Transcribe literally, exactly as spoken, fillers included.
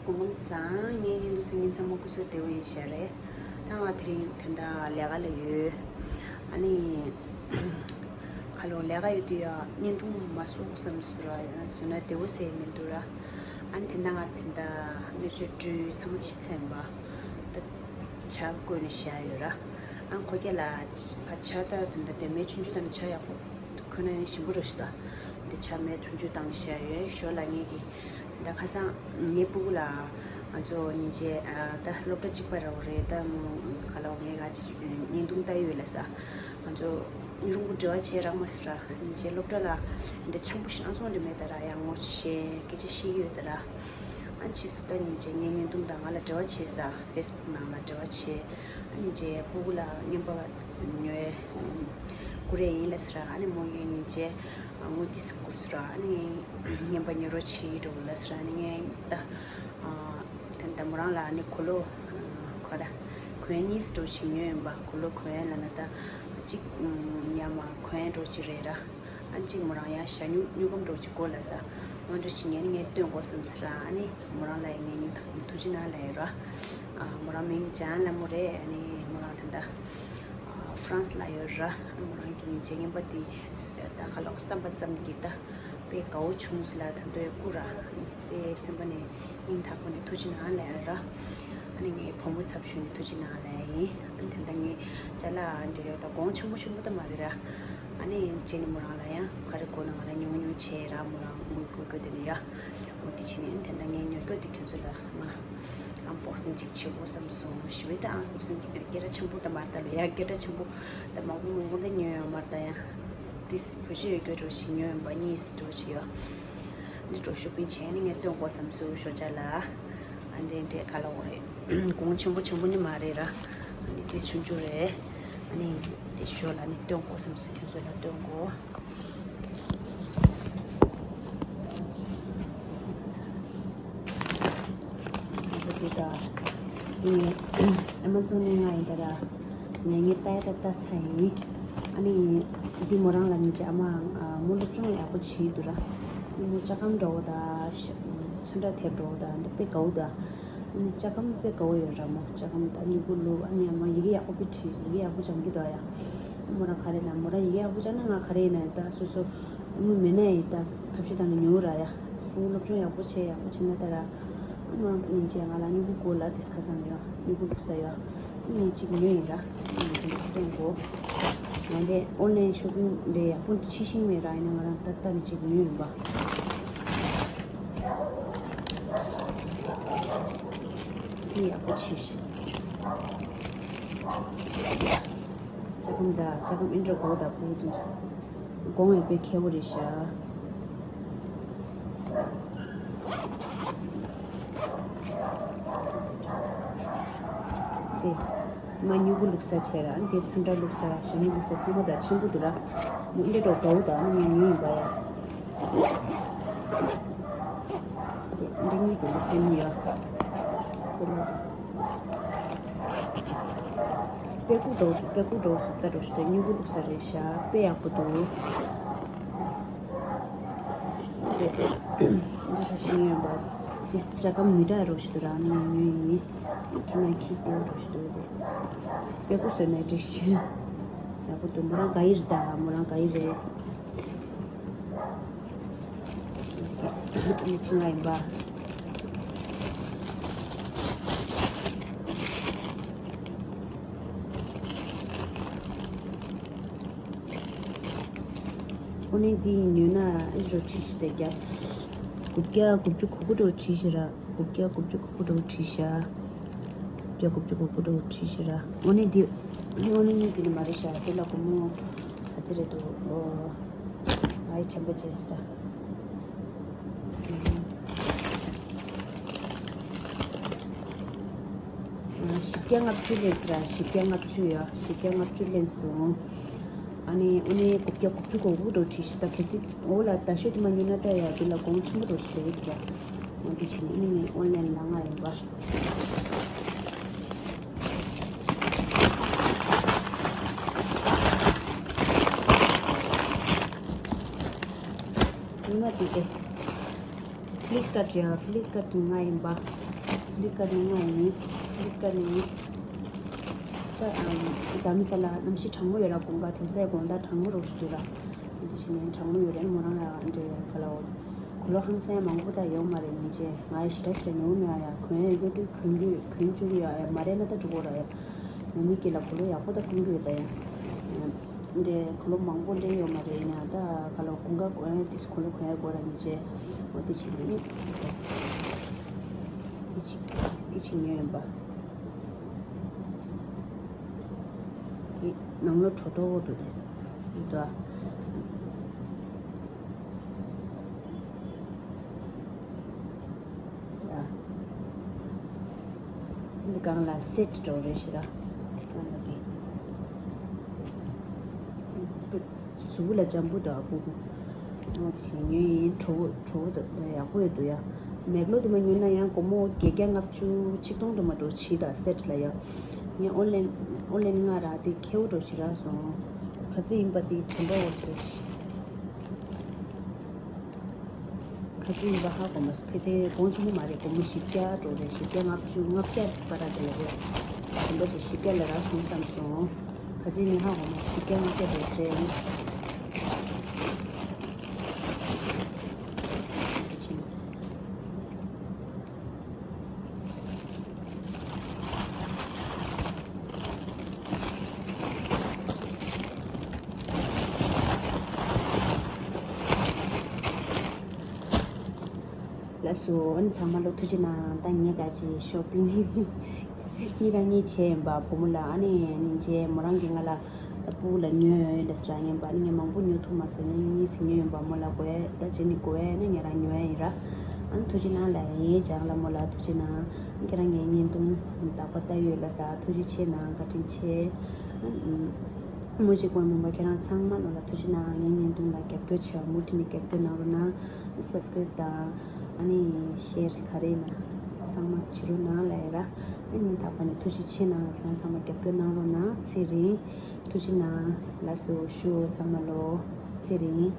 སྐུ་ཁམས་བཟང་། ངའི་བརྙན་ཐུང་གཟིགས་མཁན་ཚང་མ་སྐུ་གཟུགས་བདེ་པོ་ཡིན་ཤག་རེད། ད་ང་དེ་རིང་ད་ལྟ་ལས་ཀ་ལ་ཡོད། ཨ་ནི། ཁ་ལོ་ལས་ཀ་ཡོད་དུས་ཡ་བརྙན་ཐུང་མ་བཟོ་བསམ་སོང་ར། ཡང་བཟོས་ན་བདེ་པོ་ཟེར་མི་འདུག་ར། ཨ་ནི་དེ་འདྲ་ང་དེ་འདྲ་སྣོད་བཅུད་བཀྲུས་ཚང་མ་ཕྱི་ཚེ་ཡིན་པ། ད་ཇ་བསྐོལ་ནས་བཞག་ཡོད་ར། ཨ་ཁོ་རྒྱ་ལ་ཇ་ད་དེ་འདྲ་དེ་མེ་ཆུང་ཆུང་དང་ཇ་ཡག་པོ་ཁོ་ན་ཞིམ་པོ་རེད་ཤག་ད། འདི་ཇ་མེ་ཆུང་ཆུང་བཏང་བཞག་ཡོད། ཞོར་ལ་ངེད་ཀྱི་ད་ཁ་སང་ངའི་སྤུ་གུ་ལ་ང་ཚོ་ཉིན་བྱེད་ད་སློབ་གྲྭ་གཅིག་པ་ར་བ་རེད། ད་མོ་ག་ལ་ངས་ག་ཅིག་བརྙན་ཐུང་ལྟ་ཡོད་ལ་ས། ང་ཚོ་ཉིན་རུང་པོ་འབྲེལ་བ་བྱེད་རག་མ་སི་ར། ཉིན་བྱེད་སློབ་གྲྭ་ལ་འདྲ་ཆང་པོ་ཞིག་ཨང་སོང་འདྲ་མེད་ད་ར། ཡང་ངོ་ཤེས་སྐད་ཆ་བཤད་ཀྱི་ཡོད་ད་ར། ཨ་ཕྱིས་སུ་ད་ཉིན་བྱེད་ངའི་བརྙན་ཐུང་དང་ང་ལ་འབྲེལ་བ་བྱེད་ས། ཕེ་སི་བུག་ནང་ལ་འབྲེལ་བ་བྱེད། ཨ་ཉིན་བྱེད་སྤུ་གུ་ལ་རྔན་པ་ཉོས་བསྐུར་རེ་ཡིན་ལ་སི་ར། ཨ་ནི་མོ་ཡོད་ཉིན་བྱེད་དངུལ་ཏིས་བསྐུར་སི་ར། ཨ་ནི་རྔན་པ་ཉོ་རོགས་བྱེད་འགྲོ་ལ་སི་ར། ཨ་ནི་ངས་ད་ད་ད་མོ་རང་ལ་ཨ་ནི་གོས་ལོག་གོས་ད་གོས་གཉིས་འགྲོ་བྱེད་ཉོས་ཡིན་པ། གོས་ལོག་གོས་ལ་ན་ད་གཅིག་ཡ་མ་གོས་འགྲོ་བྱེད་རེད་ར། ཨ་གཅིག་མོ་རང་ཡང་ཞྭ་སྨྱུག་སྨྱུག་སྒམ་འདྲ་བོ་ཅིག་དགོས་ལ་ས། འོ་འདྲ་ཞིག་ངས་ནི་ངས་སྟོན་དགོས་བསམ་སི་ར། ཨ་ནི་མོ་རང་ལ་ཡང་ངས་སྙིང་ཐག་པ་ནས་ཐུགས་རྗེ་གནང་ལབ་ཡོད་ར། ཨ་མོ་རང་མིང་ཇན་ལ་མོ་རེད། ཨ་ནི་མོ་རང་ད་ལྟ་ཨ་ཧྥ་རན་སི་ལ་ཡོད་ར། ཨ་མོ་རང་གི་ཉིན་བྱེད་རྔན་པ་དེ་ད་ག་ལོག་བསམ་པ་ཙམ་གྱིས་ད་དཔེ་དགའ་བོ་བྱུང་སི་ལ། ད་དུང་སྐུ་ར་དཔེ་སེམས་པ་ནས་སྙིང་ཐག་པ་ནས་ཐུགས་རྗེ་གནང་ལབ་ཡོད་ར། ཨ་ནི་ངའི་བུ་མོ་ཚབ་ཞུས་ནས་ཐུགས་རྗེ་གནང་ལབ་ཡིན། ཨ་ནི་དེ་འདྲ་ངའི་ཅ་ལག་འདྲ་ཡོད་ད་གོང་ཆེན་པོ་ཆེན་པོ་ད་མ་རེད་ར། ཨ་ནི་རྗེས་ནས་མོ་རང་ལ་ཡང་ག་རེ་དགོས་ན་ང་རང་ཉུང་ཉུང་བྱས་ར། མོ་རང་དངུལ་བསྐུར་དགོས་དེ་ནི་ཡ། འོ་དེ་བྱས་ནས་དེ་འདྲ་ངའི་ཉོ་སྐྱོ་དེ་ཁྱོད་ཚོ་ལ་མ་ཨམ་བོག་སིང་ཅིག་བྱེད་དགོས་བསམ་སོང་། ཞི་བའི་ད་ཨམ་བོག་སིང་གི་དེ་སྐད་གྲགས་ཆེན་པོ་ད་མ་རེད་ད་ལོ། ཡ་སྐད་གྲགས་ཆེན་པོ་ད་མང་པོ་མང་པོ་ད་ཉོས་ཡོད་མ་རེད་ད་ཡ། དེ་བུ་ཆེ་ཡོད་སྐྱོ་འགྲོ་ཞིག་ཉོས་ཡོད་པ་གཉིས་འགྲོ་ཞིག་ཡོད། འདི་འགྲོ་ཤོ་པིང་བྱས་ནས་ངས་སྟོན་དགོས་བསམ་སོང་ཞོ་ཅ་ལ། ཨ་འདྲེ་འདྲེ་ག་ལ་འོ་རེད། གོང་ཆེན་པོ་ཆེན་པོ་ནི་མ་རེད་ར། ཨ་ནི་དེ་ཆུང་ཆུང་རེད། ཨ་ནི་དེ་ཞོ་ལ་ནི་སྟོན་དགོས་བསམ་སོང་ཁྱོད་ཚོ་ལ་སྟོན་དགོས། འདི་ད་ཨེ་མ་ཛོན་ནས་ང་ཡིན་ད་ར། ངས་ངའི་ལྟ་ཡ་ད་ལྟ་ཚ་ཡིན། ཨ་ནི་འདི་མོ་རང་ལ་ནི་ཅ་མ་མོ་སློབ་སྦྱོང་ཡག་པོ་བྱེད་འདུག་ར། མོ་ལྕགས་སྒམ་འདྲ་བོ་ད་ཚོན་ཁྲ་ཐེབས་འདྲ་བོ་ད་འདི་དཔེ་དགའ་བོ་ད། ཨ་ནི་ལྕགས་སྒམ་དཔེ་དགའ་བོ་ཡོད་ར། མོ་ལྕགས་སྒམ་ད་སྨྱུ་གུ་བླུགས། ཨ་ནི་ཡང་མོ་ཡི་གེ་ཡག་པོ་དཔེ་བྲིས། ཡི་གེ་ཡག་པོ་སྦྱང་གི་འདུག་ཡ། མོ་རང་ག་རེ་ལ་མོ་རང་ཡི་གེ་ཡག་པོ་སྦྱང་ན་ང་ག་རེ་ཡིན་ན་ད་སོ་སོ་དངུལ་མེད་ན་ཡིན་ད་ཐབས་ཤེས་བཏང་ནས་ཉོ་ར་ཡ། སྤུ་གུ་སློབ་སྦྱོང་ཡག་པོ་བྱས་ཡག་པོ་བྱས་ན་ད་ར། མོ་རང་ཉིན་བྱེད་ང་ལ་སྨྱུ་གུ་དགོས་ལ་དེས་ཁ་སང་ཡོད་སྨྱུ་གུ་བླུགས་ས་ཡོད། ངས་གཅིག་ཉོས་ཡིན་ར། ངས་གཅིག་སྟོན་གོ། ང་འདྲའི་ཨོན་ལན་ཤོ་པིང་འདྲའི་ཡག་པོ་ཕྱི་ཤིང་མེད་ར། ཡིན་ན་ང་རང་ཏག་ཏག་ནས་གཅིག་ཉོས་ཡིན་པ། དེ་ཡག་པོ་ཆེ་ཤི། ལྕགས་སྒམ་ད་ལྕགས་སྒམ་ཨིན་འདྲ་གོ་ད་པུ་དུ་གོང་ཡང་དཔེ་ཁེ་བོ་རེད་ཤག་དེ། མ་སྨྱུ་གུ་བླུགས་ས་བྱས་ར། དེ་ཚོན་ཁྲ་བླུགས་ས་ཞབས་གཉིས་བླུགས་ས་ཚང་མ་དང་ཆེན་པོ་འདུག་ར། མོ་འདི་འདྲ་འགྲོ་འདུག་ཨ་ནི་ངས་ཉོས་ཡིན་པ་ཡ། དེ་འདི་གཉིས་དེ་འདི་ཚན་གཉིས་ཡ། དེ་ལ་དེ། དཔེ་ཁུག་འགྲོ་དཔེ་ཁུག་འགྲོ་སུབ་ད་འགྲོ་ཞུ་དེ་སྨྱུ་གུ་བླུགས་ས་རེད་ཤག་དཔེ་ཡག་པོ་འདུག་འདི་འདྲ་ཞིག་ཡིན་པ། འདི་ལྕགས་སྒམ་མི་འདྲ་རོ་ཞིག་འདུག་ར། ནི་ཉོས་ཡིན། ཁྱེད་མ་ཁྱི་ལྟེ་བ་རོ་ཞིག་འདུག་དེ། དཔེ་ཁུག་བཟོས་ནས་འགྲིག་ཤི། ཡག་པོ་འདུག་མོ་རང་ག་ཡི་རེད་ད་མོ་རང་ག་ཡི་རེད། འདི་ཕྱི་ང་ཡིན་པ། ཨོ་ནི་འདི་ཉོས་ན་ཨ་ཅོ་བྲིས་ཤི་དེ་རྒྱ། དགུ་བརྒྱ་དགུ་བཅུ་གོ་དགུ་འགྲོ་བྲིས་ཤི་ར། དགུ་བརྒྱ་དགུ་བཅུ་གོ་དགུ་འགྲོ་བྲིས་ཤ། དགུ་བརྒྱ་དགུ་བཅུ་གོ་དགུ་འགྲོ་བྲིས་ཤི་ར། ཨོ་ནི་འདི། ཨོ་ནི་གཉིས་འདི་ནི་མ་རེད་ཤ། དེ་ལ་སྒོར་མོ་ག་ཚོད་རེད་འདུག་ཨོ། ཨའི་དྲན་པ་བྱས་ཤི་ད། བཞི་བརྒྱ་ལྔ་བཅུ་ལེན་སོང་ར། བཞི་བརྒྱ་ལྔ་བཅུ་ཡ། བཞི་བརྒྱ་ལྔ་བཅུ་ལེན་སོང་། ཨ་ནི་ཨ་ནི་དགུ་བརྒྱ་དགུ་བཅུ་གོ་དགུ་འགྲོ་བྲིས་ཤི་ད། གལ་སྲིད་འོ་ལ་ད་ཤོད་དུ་མ་ཉོས་ན་ད་ཡ་དེ་ལ་གོང་ཆེན་པོ་འགྲོ་ཤི་ད་ཡོད་ཀྱ། འོ་འདི་བྱས་ནས་ཨ་ནི་ངས་ཨོན་ལན་ལ་ང་ཡིན་པ། ཉི་མ་དེ་དེ། ཕི་ལིབ་ཀར་ཡ། ཕི་ལིབ་ཀར་ང་ཡིན་པ། ལི་ཀ་ནས་ཡོང་ཡིན། ལི་ཀ་ནས། ད་ཨམ་རྡ་རམ་ས་ལ་གནམ་གཤིས་གྲང་མོ་ཡོད་ར། དགུན་ཁ་དེང་སང་དགོང་དག་གྲང་མོ་རོ་ཞིག་འདུག་ར། འདི་བྱས་ནས་གྲང་མོ་ཡོད་རེད། མོ་རང་ལ་འདྲེ་ག་ལ་འོ། གོས་ལོག་ཧང་སང་མང་པོ་ད་ཡོད་མ་རེད། མི་ཚེ་ང་ཡ་ཞེ་དྲག་ཞེ་དྲག་ཉོ་མེད་ཨ་ཡ། གོན་ཡ་ཡོད་དུས་གོན་རྒྱུ་གོན་བཅུག་གི་ཡ། ཡ་མ་རེད་ན་ད་འགྲོ་གོ་ར་ཡ། ཉོ་མི་སྐྱེ་ལ་གོས་ལོག་ཡག་པོ་ད་གོན་གི་ཡོད་ད་ཡ། འདྲེ་གོས་ལོག་མང་པོ་འདྲེ་ཡོད་མ་རེད། ཡིན་ན་ད་ག་ལ་དགུན་ཁ་གོན་ཡ་དེ་གོས་ལོག་གོན་ཡ་དགོས་ར། མི་ཚེ་འོ་དེ་བྱས་ནས་ནི་དེ་བྱས་དེ་བྱས་ཉོས་ཡིན་པ། དེ་ནང་ལོགས་དྲོ་ཏོག་འདུག་དེ་འདུག་ཨ། ཡ། འདི་སྒང་ལ་སེ་ཊི་འདྲ་བོ་རེད་ཤག་ར། སྒང་ལ་དེ། གཟུགས་པོ་ལ་འཇམ་པོ་འདུག་ཨ། སྤུ་གུ། ཨོ་ཅི་ཉོས་ཡིན། དྲོ་པོ་དྲོ་པོ་འདུག་ཡག་པོ་ཡོད་འདུག་ཡ། མེག་ལོ་དེ་མ་ཉོས་ན་ཡང་སྒོར་མོ་བརྒྱད་བརྒྱ་ལྔ་བཅུ་ཆིག་སྟོང་དུ་མ་འགྲོ་ཕྱིས་ད་སེ་ཊི་ལ་ཡ། ངས་ཨོན་ལན་ཨོན་ལན་ང་ར་དེ་ཁེའུ་འགྲོ་ཞིག་རག་སོང་། ག་ཚོད་ཡིན་པ་དེ་དྲན་པ་འོ་ཞིག་རེད། ག་ཚོད་ཡིན་པ་ཧ་གོ་མ་སོང་། ཕལ་ཆེར་གོང་ཆེན་པོ་མ་རེད། སྒོར་མོ་བཞི་བརྒྱ་འགྲོ་རེད། བཞི་བརྒྱ་ལྔ་བཅུ་ལྔ་བརྒྱ་བར་དེ་ལ་རེད། དེ་འདྲ་ཞིག་བཞི་བརྒྱ་ལ་རག་སོང་བསམ་སོང་། ག་ཚོད་ཡིན་ཧ་གོ་མ་སོང་། བཞི་བརྒྱ་ལྔ་བརྒྱ་རེད་ཟེར། ལགས་སོ། ཨ་ནི་ཚང་མ་ལོ་ཐུགས་རྗེ་གནང་། ད་ངས་ག་ཅི་ཤོ་པིང་གཉིས་རང་གཉིས་བྱས་ཡིན་པ་བུ་མོ་ལ། ཨ་ནི་ཉིན་རྗེས་མོ་རང་གིས་ང་ལ་ད་སྤུ་གུ་ལ་ཉོས་ཡོད་ལབ་ཟེར་ཡིན་པ། ཨ་ནི་ངས་མང་པོ་ཉོ་ཐུབ་མ་སོང་། ཉིན་གཉིས་ཤིག་ཉོས་ཡིན་པ་མོ་ལ་དགོས་ཡ། ད་རྗེས་ནས་དགོས་ཡ་ནི་ངས་རང་ཉོ་ཡ་ཡིན་ར། ཨ་ནི་ཐུགས་རྗེ་གནང་ལབ་ཡིན། ལྕང་ལ་མོ་ལ་ཐུགས་རྗེ་གནང་། ཨ་ཁྱེད་རང་ངའི་བརྙན་ཐུང་དག་པ་ལྟ་ཡོད་ལབ་ས་ཐུགས་རྗེ་ཆེ་གནང་། བཀའ་དྲིན་ཆེ། ཨ་མོ་གཅིག་པོ་མིན་པ་ཁྱེད་རང་ཚང་མ་ལོ་ལ་ཐུགས་རྗེ་གནང་། ངའི་བརྙན་ཐུང་ལ་རྒྱབ་སྐྱོར་བྱས་པ་མུ་མཐུད་ནས་རྒྱབ་སྐྱོར་གནང་རོགས་གནང་། སབ་སི་ཀ་རེབ་དང་ཨ་ནི་ཤེར་ག་རེ་ན་ཚང་མ་བྱེད་རོགས་གནང་ལབ་ཡ་ར། ཨ་ནི་དག་པ་ནས་ཐུགས་རྗེ་ཆེ་གནང་། ཁྱེད་རང་ཚང་མ་རྒྱབ་སྐྱོར་གནང་རོགས་གནང་། ཚེ་རིང་། ཐུགས་རྗེ་གནང་། ལགས་སོ་ཞུ་ཚང་མ་ལོ། ཚེ་རིང་།